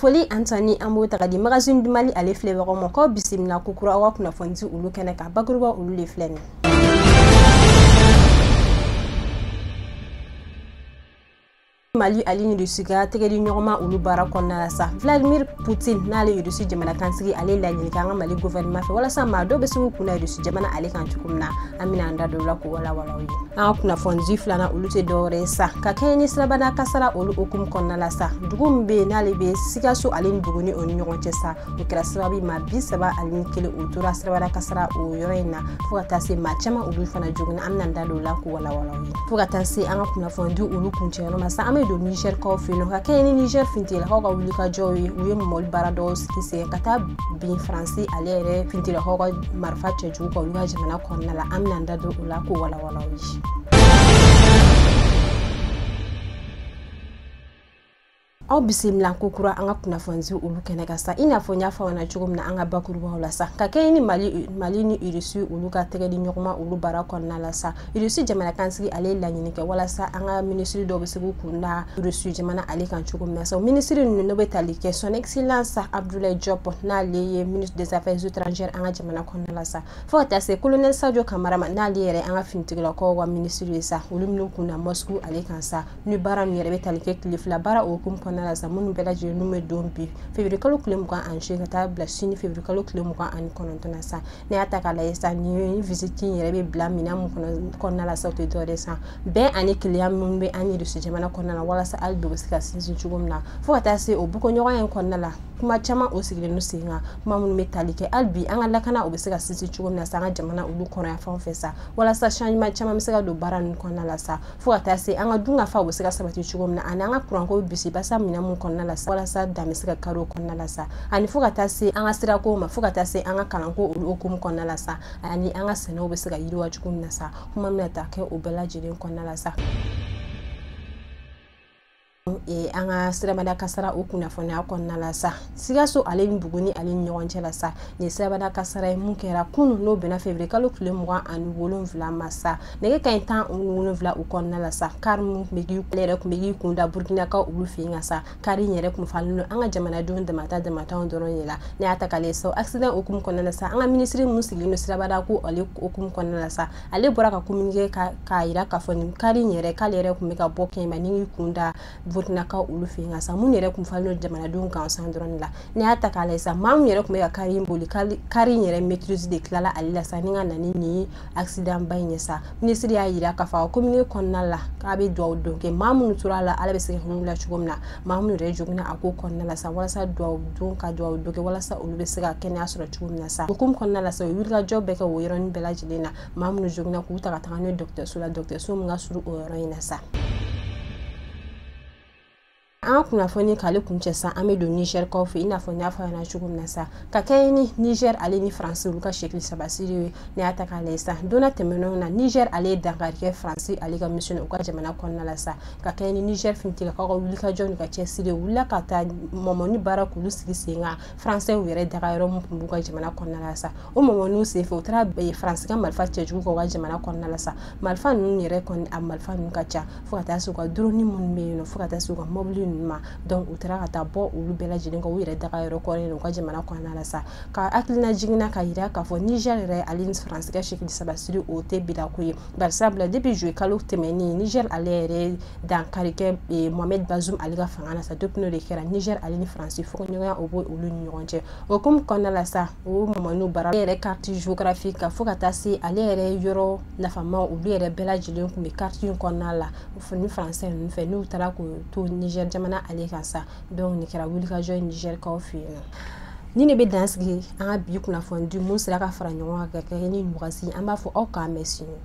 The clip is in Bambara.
Foli Antoni an b'o ta ka di Magazine du Mali ale filɛbagaw ma k'aw bisimila ko kura aw ka kunnafoni di olu kɛnɛ kan bakuruba olu de filɛ nin. Mali ale ni Russie ka tɛgɛdi ɲɔgɔnma olu baara kɔnɔna la sa Vladimir Poutine n'ale ye Russie jamana kansigi ale laɲini kɛ an ka Mali gouvernement fɛ walasa maa dɔw bɛ se k'u kunna Russie jamana ale kan cogo min na an bɛna an da don o la k'o walawala aw ye. An ka kunnafoni filanan olu tɛ dɔwɛrɛ ye sa ka kɛɲɛ ni sirabada kasara olu hukumu kɔnɔna la sa dugu min bɛ yen n'ale bɛ Sikaso ale ni Buguni o ni ɲɔgɔn cɛ sa o kɛra sababu ye maa 31 o tora sirabada kasara o yɔrɔ in na fo ka taa se maa caman olu fana joginna an bɛna an da don o la k'o walawala aw ye. Fo ka taa se an ka kunnafoni di olu kuncɛyɔrɔ ma sa an bɛ don Niger kaw fɛ yen nɔ ka kɛɲɛ ni Niger fintigilakaw ka wulikajɔw ye u ye mɔli baara dɔw sigi sen ka taa bin Faransi ale yɛrɛ fintigilakaw ka marifa cɛjugu kan olu ka jamana kɔnɔna la an bɛna an da don o la k'o walawala aw ye. Aw bisimila ko kura an ka kunnafoni di olu kɛnɛ kan sa i n'a fɔ n y'a fɔ aw ɲɛna cogo min na an ka bakurubaw la sa ka kɛɲɛ ni Mali ni Russie olu ka tɛgɛ di ɲɔgɔn ma olu baara kɔnɔna la sa Russie jamana kansigi ale ye laɲini kɛ walasa an ka minisiri dɔw bɛ se k'u kun da Russie jamana ale kan cogo min na sa minisiri ninnu n'o bɛ tali kɛ son excellence Abdoulaye Diop n'ale ye ministre des affaires étrangères an ka jamana kɔnɔna la sa fo ka taa se colonel Sadio Kamara ma n'ale yɛrɛ an ka finitigilakaw ka minisiri ye sa olu minnu kun na Moscou ale kan sa ni baara min yɛrɛ bɛ tali kɛ tile fila baara o hukumu kɔnɔna la sa minnu bɛɛ lajɛlen n'u bɛ don bi février kalo tile 28 ka taa bila sini février kalo tile 29 na sa ne y'a ta k'a lajɛ sa ni visite in yɛrɛ bɛ bila minɛn mun kɔnɔna la sa o tɛ dɔwɛrɛ sa bɛn ani kelenya minnu bɛ an ni Russie jamana kɔnɔna la walasa hali bi u bɛ se ka sinsin cogo min na fo ka taa se o bɔkɔɲɔgɔnya in kɔnɔna la kuma caman o sigilen don sen kan kuma minnu bɛ tali kɛ hali bi an ka lakana o bɛ se ka sinsin cogo min na sa an ka jamana olu kɔnɔ yan fan fɛ sa walasa changement caman bɛ se ka don baara ninnu kɔnɔna la sa fo ka taa se an ka dunkafa o bɛ se ka sabati cogo min na ani an ka kuranko bɛ bisi basa minɛn mun kɔnɔna la sa walasa dan bɛ se ka kari o kɔnɔna la sa ani fo ka taa se an ka sirako ma fo ka taa se an ka kalanko olu hukumu kɔnɔna la sa ani an ka sɛnɛw bɛ se ka yiriwa cogo min na sa kuma bɛna taa kɛ o bɛɛ lajɛlen kɔnɔna la sa. An ka sirabada kasara o kunnafoniya kɔnɔna la sa Sikaso ale ni Buguni ale ni ɲɔgɔn cɛ la sa nin sirabada kasara ye mun kɛra kunun n'o bɛnna février kalo tile 27 ma sa nɛgɛ kanɲɛ 17 o kɔnɔna la sa kari mun tun bɛ k'i yɛrɛ tun bɛ k'i kun da Burkinakaw olu fɛ yen ka sa kari in yɛrɛ kun falen don an ka jamanadenw damataw dɔrɔn de la ne y'a ta k'a lajɛ sa accident hukumu kɔnɔna la sa an ka minisiri mun sigilen don sirabada ko ale hukumu kɔnɔna la sa ale bɔra ka communiqué k'a yira k'a fɔ nin kari in yɛrɛ k'ale yɛrɛ tun bɛ ka bɔ Kɛɲɛba ni k'i kun da Burkinakaw olu fɛ yen ka sa mun yɛrɛ kun falen don jamanadenw gansan dɔrɔn de la ne y'a ta k'a lajɛ sa maa mun yɛrɛ tun bɛ ka kari in boli kari in yɛrɛ maîtrise de tilala ale la sa ni ka na ni nin accident ba in ye sa minisiri y'a yira k'a fɔ a communiqué kɔnɔna la k'a bɛ duwawu don kɛ maa minnu tora a la Ala bɛ se ka hinɛ u la cogo min na maa minnu yɛrɛ joginna a ko kɔnɔna la sa walasa duwawu don ka duwawu don kɛ walasa olu bɛ se ka kɛnɛya sɔrɔ cogo min na sa hukumu kɔnɔna la sa u ye wulikajɔ bɛɛ kɛ o yɔrɔnin bɛɛ lajɛlen na maa minnu joginna k'u ta ka taga n'u ye dɔgɔtɔrɔso la dɔgɔtɔrɔso min ka surun o yɔrɔ in na sa. An ka kunnafoni k'ale kuncɛ sa an bɛ don Niger kaw fɛ i n'a fɔ n y'a fɔ aw ɲɛna cogo min na sa ka kɛɲɛ ni Niger ale ni Faransi olu ka sɛkili saba siri ye ne y'a ta k'a lajɛ sa don tɛmɛnenw na Niger ale ye dankari kɛ Faransi ale ka mission u ka jamana kɔnɔna la sa ka kɛɲɛ ni Niger finitigilakaw ka wulikajɔ n'u ka cɛsiri wulila ka taa mɔmɔni baara k'olu sigi sen kan Faransɛw yɛrɛ daga yɔrɔ min tun b'u ka jamana kɔnɔna la sa o mɔmɔniw senfɛ u taara Faransi ka marifa cɛjugu kɛ u ka jamana kɔnɔna la sa marifa ninnu yɛrɛ kɔni a marifa ninnu ka ca fo ka taa se u ka drone minnu bɛ yen nɔ fo ka taa se u ka mobili ninnu ma donc u taara ka taa bɔ olu bɛɛ lajɛlen kan u yɛrɛ daga yɔrɔ kɔrɔ u ka jamana kɔnɔna la sa ka hakilina jiginna ka yira k'a fɔ Niger yɛrɛ ale ni Faransi ka sɛkili saba siri o tɛ bila ko ye barisabula depuis juillet kalo tɛmɛnen Niger ale yɛrɛ dankari kɛ Mohamed Bazoum ale ka fanga na sa depuis n'o de kɛra Niger ale ni Faransi fɔkɔɲɔgɔnya o b'o olu ni ɲɔgɔn cɛ o hukumu kɔnɔna la sa o mɔmɔniw baara yɛrɛ carte géographique kan fo ka taa se ale yɛrɛ yɔrɔ nafama olu yɛrɛ bɛɛ lajɛlen tun bɛ carte in kɔnɔna la ni Faransɛ ninnu fɛ n'u taara k'o to Niger jamana ale kan sa donc nin kɛra wulikajɔ ye Niger kaw fɛ yen nɔ. Ni ne bɛ dan sigi an ka bi kunnafoni di mun sera ka fara ɲɔgɔn kan ka kɛ ni wagati an b'a fɔ aw k'an mɛn sini.